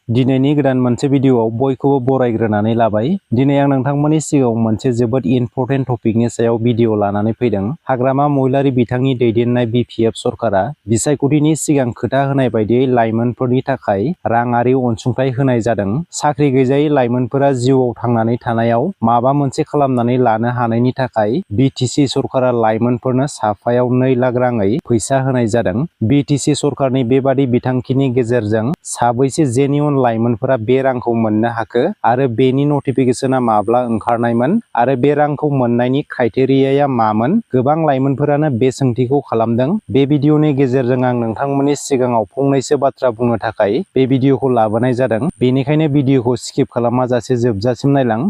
दिनैनि गोदान मोनसे भिडिअआव बयखौबो बरायग्रोनानै लाबाय। दिनै आं नोंथांमोननि सिगाङाव मोनसे जोबोद इम्परटेन्ट टपिकनि सायाव भिडिअ लानानै फैदों। हाग्रामा महिलारि बिथांनि दैदेननाय बिपिएफ सरकारा बिसायख'थिनि सिगां खोथा होनाय बायदियै लाइमोनफोरनि थाखाय राङारि अनसुंथाइ होनाय जादों। साख्रि गैजायै लाइमोनफोरा जिउआव थांनानै थानायाव माबा मोनसे खालामनानै लानो हानायनि थाखाय बिटिसि सरकारा लाइमोनफोरनो साफायाव 2 लाख राङै फैसा होनाय जादों। बिटिसि सरकारनि बेबादि बिथांखिनि गेजेरजों साबैसे जेनिउन लाइमोनफोरा बे रांखौ मोननो हाखो आरो बेनि नटिफिकेशना माब्ला ओंखारनायमोन आरो बे रांखौ मोननायनि क्राइटेरियाया मामोन? गोबां लाइमोनफोरानो बे सोंथिखौ खालामदों। बे भिडिअनि गेजेरजों आं नोंथांमोननि सिगाङाव फंनैसो बाथ्रा बुंनो थाखाय बे भिडिअखौ लाबोनाय जादों। बेनिखायनो भिडिअखौ स्किप खालामाजासे जोबजासिम नायलां।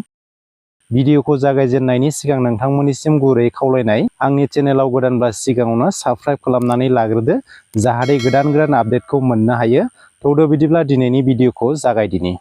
भिडिअखौ जागायजेननायनि सिगां नोंथांमोननिसिम गुरै खावलायनाय, आंनि चेनेलाव गोदानब्ला सिगाङावनो साबस्क्राइब खालामनानै लाग्रोदो जाहाथे गोदान आपडेटखौ मोननो हायो। थौदो बिदिब्ला दिनैनि भिडिअखौ जागायदिनि।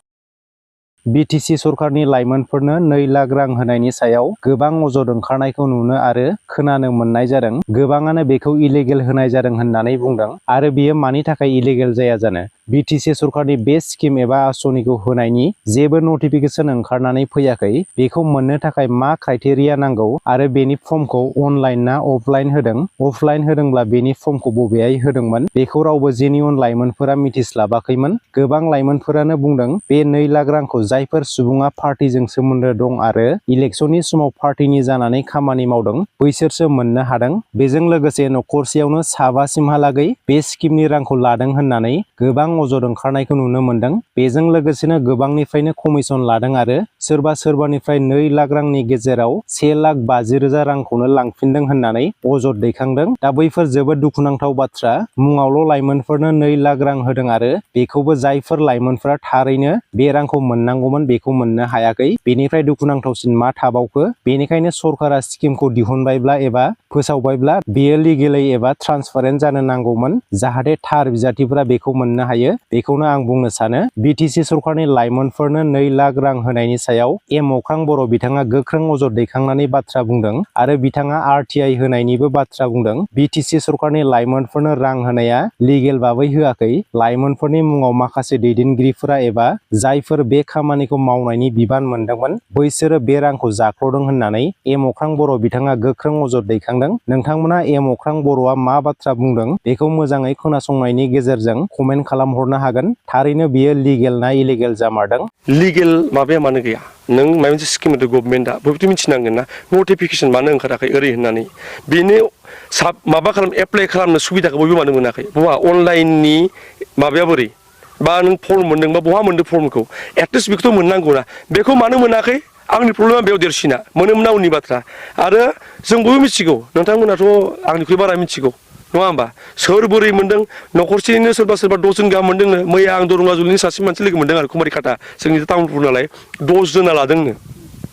बिटिसि सरकारनि लाइमोनफोरनो 2 लाख रां होनायनि सायाव गोबां अजद ओंखारनायखौ नुनो आरो खोनानो मोननाय जादों। गोबाङानो बेखौ इलिगेल होनाय जादों होननानै बुंदों आरो बेयो मानि थाखाय इलिगेल जाया जानो? बिटिसि सरकारनि बे स्किम एबा आसनिखौ होनायनि जेबो नटिफिकेशन ओंखारनानै फैयाखै। बेखौ मोननो थाखाय मा क्राइटेरिया नांगौ आरो बेनि फर्मखौ अनलाइन ना अफलाइन होदों? अफलाइन होदोंब्ला बेनि फर्मखौ बबेहाय होदोंमोन? बेखौ रावबो जेनिउन लाइमोनफोरा मिथिस्लाबाखैमोन। गोबां लाइमोनफोरानो बुंदों बे 2 लाख रांखौ जायफोर सुबुङा पार्टीजों सोमोन्दो दं आरो इलेक्शननि समाव पार्टीनि जानानै खामानि मावदों बैसोरसो मोननो हादों। बेजों लोगोसे नखरसेयावनो 7 सिमहालागै बे स्किमनि रांखौ लादों होननानै गोबां अजद ओंखारनायखौ नुनो मोनदों। बेजों लोगोसेनो गोबांनिफ्रायनो कमिसन लादों आरो सोरबानिफ्राय 2 लाख रांनि गेजेराव 1,50,000 रांखौनो लांफिनदों होननानै अजद दैखांदों। दा बैफोर जोबोद दुखुनांथाव बाथ्रा। मुङावल' लाइमोनफोरनो 2 लाख रां होदों आरो बेखौबो जायफोर लाइमोनफोरा थारैनो बे रांखौ मोननांगौमोन बेखौ मोननो हायाखै। बेनिफ्राय दुखुनांथावसिन मा थाबावखो? बेनिखायनो सरकारा स्किमखौ दिहुनबायब्ला एबा फोसावबायब्ला बेयो लिगेलै एबा ट्रान्सपारेन्ट जानो नांगौमोन जाहाथे थार बिजाथिफोरा बेखौ मोननो हायो। बेखौनो आं बुंनो सानो। बिटिसि सरकारनि लाइमोनफोरनो 2 लाख रां होनायनि सायाव एम अख्रां बर' बिथाङा गोख्रों अजद दैखांनानै बाथ्रा बुंदों आरो बिथाङा आरटिआइ होनायनिबो बाथ्रा बुंदों। बिटिसि सरकारनि लाइमोनफोरनो रां होनाया लिगेल बाबै होआखै। लाइमोनफोरनि मुङाव माखासे दैदेनगिरिफोरा एबा जायफोर बे खामानिखौ मावनायनि बिबान मोनदोंमोन बैसोरो बे रांखौ जाख्ल'दों होननानै एम अख्रां बर' बिथाङा गोख्रों अजद दैखांदों। नोंथांमोना एम अख्रां बर'आ मा बाथ्रा बुंदों बेखौ मोजाङै खोनासंनायनि गेजेरजों कमेन्ट खालामहरनो हागोन। थारैनो बियो लिगेल ना इलिगेल जामारदों? लिगेल माबाया मानो गैया? नों माबा मोनसे स्किम होदों गभर्नमेन्टआ बेखौथ' मिथिनांगोन ना। नटिफिकेशन मानो ओंखाराखै ओरै होननानै बेनो माबा एप्लाइ खालामनो सुबिदाखौ बयबो मानो मोनाखै? बहा अनलाइननि माबाया बोरै? बा नों फर्म मोनदोंबा बहा मोनदों फर्मखौ? एटलिस्ट बेखौथ' मोननांगौ ना। बेखौ मानो मोनाखै? आंनि प्रब्लेमा बेयाव देरसिना। मोनोमोनना उननि बाथ्रा। आरो जों बयबो मिथिगौ, नोंथांमोनाथ' आंनिख्रुइ बारा मिथिगौ नङा होमबा? सोर बोरै मोनदों? न'खरसेयैनो सोरबा 10 जन गाहाम मोनदोंनो। मैया आं दरंगाजुलिनि सासे मानसि लोगो मोनदों आरो कुमारिखाटा जोंनि टाउनफोर नालाय 10 जना लादोंनो।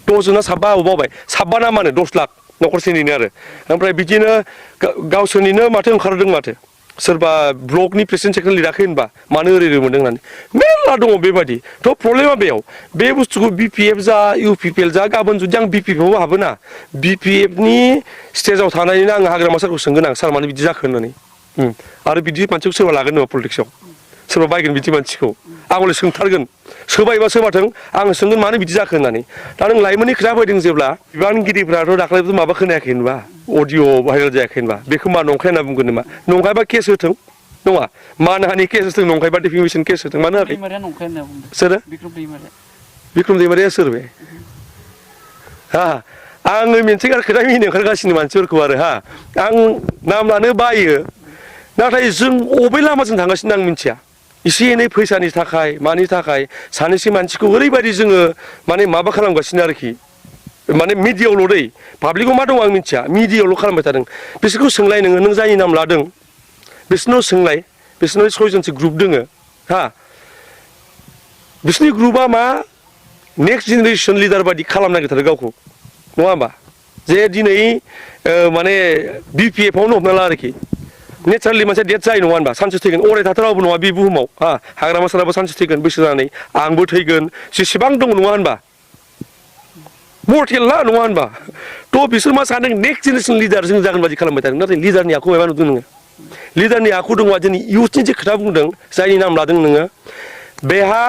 10 जना 7 आं बावबाय 7 ना मानो 10 लाख न'खरसेनिनो आरो ओमफ्राय बिदिनो गावसोरनिनो माथो ओंखारदों माथो। सोरबा ब्लकनि प्रेसिडेन्ट सेक्रेटारि लिराखै होनबा मानो ओरै मोनदों होननानै मेरला दङ बेबायदि। थ' प्रब्लेमा बेयाव बे बुस्थुखौ बिपिएफ जा इउपिपिएल जा गाबोन जुदि आं बिपिएफआव हाबोना बिपिएफनि स्टेजाव थानानैनो आं हाग्रामा सारखौ सोंगोन आं सार मानो बिदि जाखो होननानै। आरो बिदि मानसिखौ सोरबा लागोन नामा पलिटिक्सआव? सोरबा बायगोन बिदि मानसिखौ? आं हले सोंथारगोन। सोरबायबा सोरबाथों आङो सोंगोन मानो बिदि जाखो होननानै। दा नों लाइमोननि खोथा फैदों जेब्ला बिबानगिरिफ्राथ' दाख्लैबो माबा खोनायाखै होनबा अडिअ भाइरेल जायाखै होनबा बेखौ मा नंखाय होनना बुंगोन नामा? नंखायबा केस होथों नङा मानहानि केस होथों, नंखायबा डिफेमेसन केस होथों, मानो होआखै? सोरो? बिक्रम दैमारिया सोर बे? हा आङो मोनसे खोथा मिनिनो ओंखारगासिनो मानसिफोरखौ आरो हा आं नाम लानो बायो नाथाय जों अबे लामाजों थांगासिनो आं मिथिया। एसे एनै फैसानि थाखाय मानि थाखाय सानैसो मानसिखौ ओरैबायदि जोङो माने माबा खालामगासिनो आरोखि माने मिडियाआवल' दै पाब्लिकआव मा दं आं मिथिया मिडियाआवल' खालामबाय थादों। बिसोरखौ सोंलाय नों जायनि नाम लादों बिसोरनाव सोंलाय। बिसोरनाव 6 जनसो ग्रुप दोङो हा बिसोरनि ग्रुपआ मा नेक्स्ट जेनेरेसन लिडार बायदि खालामनो नागिरथारो गावखौ नङा होमबा? जे दिनै माने बिपिएफआवनो हमना ला आरोखि नेचारेलि मानसिया डेथ जायो नङा होनबा? सानसे थैगोन अराय थाथाराबो नङा बे बुहुमाव हा हाग्रामा साराबो सानसे थैगोन बैसो जानानै आंबो थैगोन जेसेबां दङ नङा होनबा? मर्टेल ना नङा होनबा? थ' बिसोर मा सानदों नेक्स्ट जेनेरेसन लिडार जों जागोन बायदि खालामबाय थादों। नाथाय लिडारनि आखु माबा नुदों नोङो? लिडारनि आखु दङ दिनै इउथनि जे खोथा बुंदों जायनि नाम लादों नोङो बेहा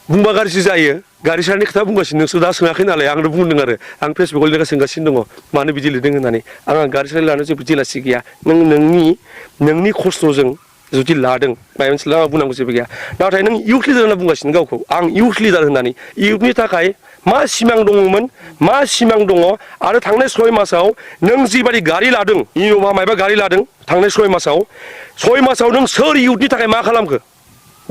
बुंबा गाज्रि जायो गारि सारनि खोथा बुंगासिनो नोंसोर दा सोङाखै नालाय आंनो बुंदों आरो आं फेसबुकआव लिरना सोंगासिनो दङ मानो बिदि लिरदों होननानै आं गारि सार लानो जेबो जेलासि गैया नोंनि खस्थ'जों जुदि लादों माबा मोनसे लामा बुंनांगौ जेबो गैया नाथाय नों इउथ लिडार होनना बुंगासिनो गावखौ आं इउथ लिडार होननानै इउथनि थाखाय मा सिमां दङमोन मा सिमां दङ आरो थांनाय 6 मासाव नों जिबायदि गारि लादों इन'भा मायबा गारि लादों थांनाय 6 मासाव नों सोर इउथनि थाखाय मा खालामखो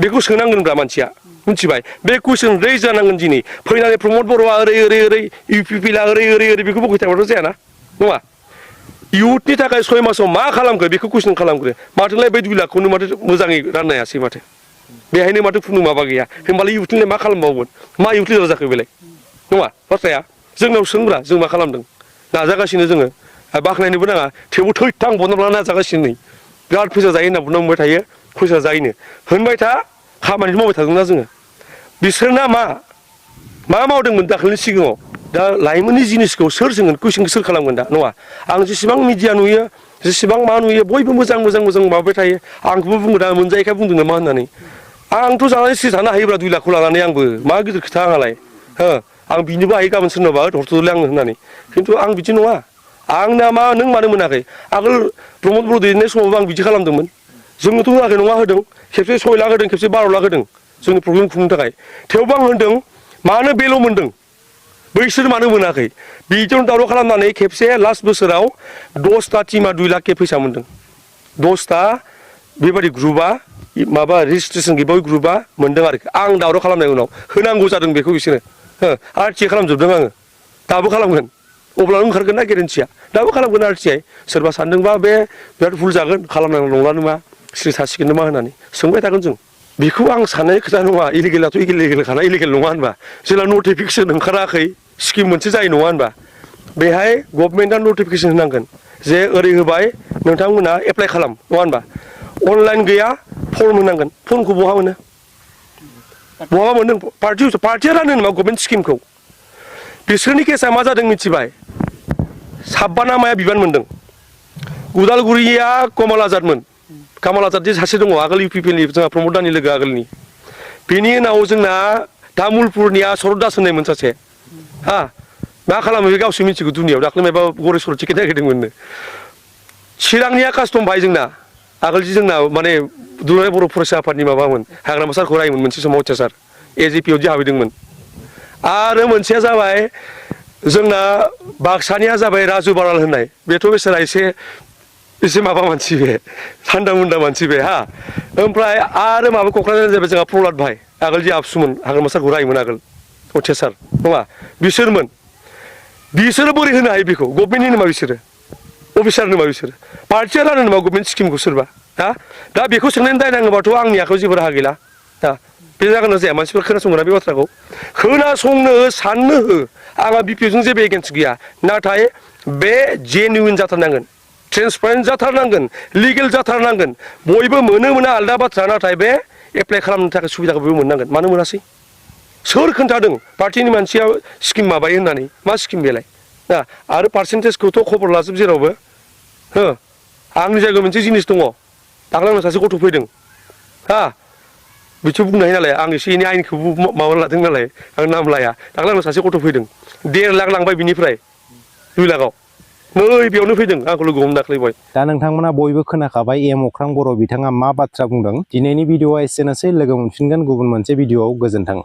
बेखौ सोंनांगोनब्रा मानसिया मिथिबाय बे कुइसन रेज जानांगोन दिनै फैनानै प्रमद बर'आ ओरै इउपिपिला ओरै बेखौ बुंबाय थाबाथ' जायाना नङा इउथनि थाखाय 6 मासाव मा खालामखो बेखौ कुइसन खालामग्रो माथोलाय बै 2 लाखखौनो माथो मोजाङै राननो हायासै माथो बेहायनो माथो खुनु माबा गैया होमबालाय इउथनिलाय मा खालामबावगोन मा इउथ लिडार जाखो बेलाय नङा बाथ्राया जोंनाव सोंब्रा जों मा खालामदों नाजागासिनो जोङो बाख्नायनोबो नाङा थेवबो थैथां बनोब्ला नाजागासिनो नै बिराद फैसा जायो होनना बुंबाय थायो फैसा जायोनो होनबाय था खामानिखौ मावबाय थादोंना जोङो बिसोरना मा मावदोंमोन दाखालिनि सिगाङाव दा लाइमोननि जिनिसखौ सोर जोंगोन कुइसनखौ सोर खालामगोन दा नङा आं जेसेबां मिडिया नुयो जेसेबां मा नुयो बयबो मोजां माबाबाय थायो आंखौबो बुङो दा मोनजायैखाय बुंदों नामा होननानै आंथ' जानानै सिरि थानो हायोब्रा 2 लाखखौ लानानै आंबो मा गिदिर खोथा आंहालाय आं बिनोबो हायो गाबोन सोरनावबा हरथ'दोलै आंनो होननानै खिन्थु आं बिदि नङा आंना मा नों मानो मोनाखै आगोल प्रमद बर' दैदेननाय समावबो आं बिदि खालामदोंमोन जोंनोथ' होआखै नङा होदों खेबसे 6 लाख होदों खेबसे 12 लाख होदों जोंनि प्रब्लेम खुंनो थाखाय थेवबो आं होनदों मानो बेल' मोनदों बैसोर मानो मोनाखै बिदियावनो दावराव खालामनानै खेबसे लास्ट बोसोराव 10टा टिमा 2 लाख फैसा मोनदों 10टा बेबायदि ग्रुपआ माबा रेजिस्ट्रेसन गैबाय ग्रुपआ मोनदों आरोखि आं दावराव खालामनाय उनाव होनांगौ जादों बेखौ बिसोरो आरटिआइ खालामजोबदों आङो दाबो खालामगोन अब्लानो ओंखारगोन ना गेरेन्थिया दाबो खालामगोन आरटिआइ सोरबा सानदोंबा बे बिराद भुल जागोन खालामनांगौ नंला नामा सिरि थासिगोन नामा होननानै सोंबाय थागोन जों बेखौ आं साननाय खोथा नङा इलिगेलाथ' इलिगेलखाना इलिगेल नङा होनबा जेला नटिफिकेसन ओंखाराखै स्किम मोनसे जायो नङा होनबा बेहाय गभर्नमेन्टआ नटिफिकेसन होनांगोन जे ओरै होबाय नोंथांमोना एप्लाइ खालाम नङा होनबा अनलाइन गैया फर्म होनांगोन फर्मखौ बहा मोनो बहा मोनदों पार्टिया रानो नामा गभर्नमेन्ट स्किमखौ बिसोरनि केसा मा जादों मिथिबाय 56 ना माया बिबान मोनदों उदालगुरिया कमल आजादमोन कमल आजाद सासे दङ आगोल इउपिपिएलनि जोंहा प्रमद दानि लोगो आगोलनि बेनि उनाव जोंना तामुलपुरनिया शरत दास होननायमोन सासे मा खालामो बे गावसो मिथिगौ दुनियाव दाख्लै माबा गरेस्वर टिकेट नागिरदोंमोननो चिरांनिया कास्टम भाई जोंना आगोल जोंना माने दुलाराय बर' फरायसा आफादनि माबामोन हाग्रामा सारखौ रायोमोन मोनसे समाव अत्याचार एजिपिआव दि हाबैदोंमोन आरो मोनसेया जाबाय जोंना बाक्सानिया जाबाय राजु बाराल होननाय बेथ' बेसारा एसे माबा मानसि बे थान्दा मुन्दा मानसि बे ओमफ्राय आरो माबा क'क्राझार जाबाय जोंहा प्रहलाद भाई आगोल जि आबसुमोन हाग्रामा सारखौ रायोमोन आगोल अत्याचार नङा बिसोरो बोरै होनो हायो बेखौ गभर्नमेन्टनि नामा बिसोरो अफिसार नामा बिसोरो पार्टिया रानो नामा गभर्नमेन्ट स्किमखौ सोरबा दा बेखौ सोंनानै दायनाङोबाथ' आंनि आखायाव जेबो राहा गैला बे जागोन ना जाया मानसिफोर खोनासंगोना बे बाथ्राखौ खोनासंनो साननो हो आंहा बिपिएफजों जेबो एगेन्स्ट गैया नाथाय बे जेनुइन जाथारनांगोन ट्रेन्सपारेन्ट जाथारनांगोन लिगेल जाथारनांगोन बयबो मोना आलादा बाथ्रा नाथाय बे एप्लाइ खालामनो थाखाय सुबिदाखौ बयबो मोननांगोन मानो मोनासै सोर खोन्थादों पार्टिनि मानसिया स्किम माबायो होननानै मा स्किम बेलाय आरो पार्सेन्टेजखौथ' खबर लाजोब जेरावबो आंनि जायगायाव मोनसे जिनिस दङ दाख्लै आंनाव सासे गथ' फैदों बिथ' बुंनो हायो नालाय आं एसे एनै आइनखौबो माबा लादों नालाय आं नाम लाया दाख्लै आंनाव सासे गथ' फैदों 1.5 लाख लांबाय बिनिफ्राय 2 लाखआव नै बेयावनो फैदों आंखौ लोगो हमनो दाख्लै बय दा नोंथांमोना बयबो खोनाखाबाय अख्रां बर' बिथाङा मा बाथ्रा बुंदों दिनैनि भिडिअआ एसेनोसै लोगो मोनफिनगोन गुबुन मोनसे भिडिअआव गोजोन्थों।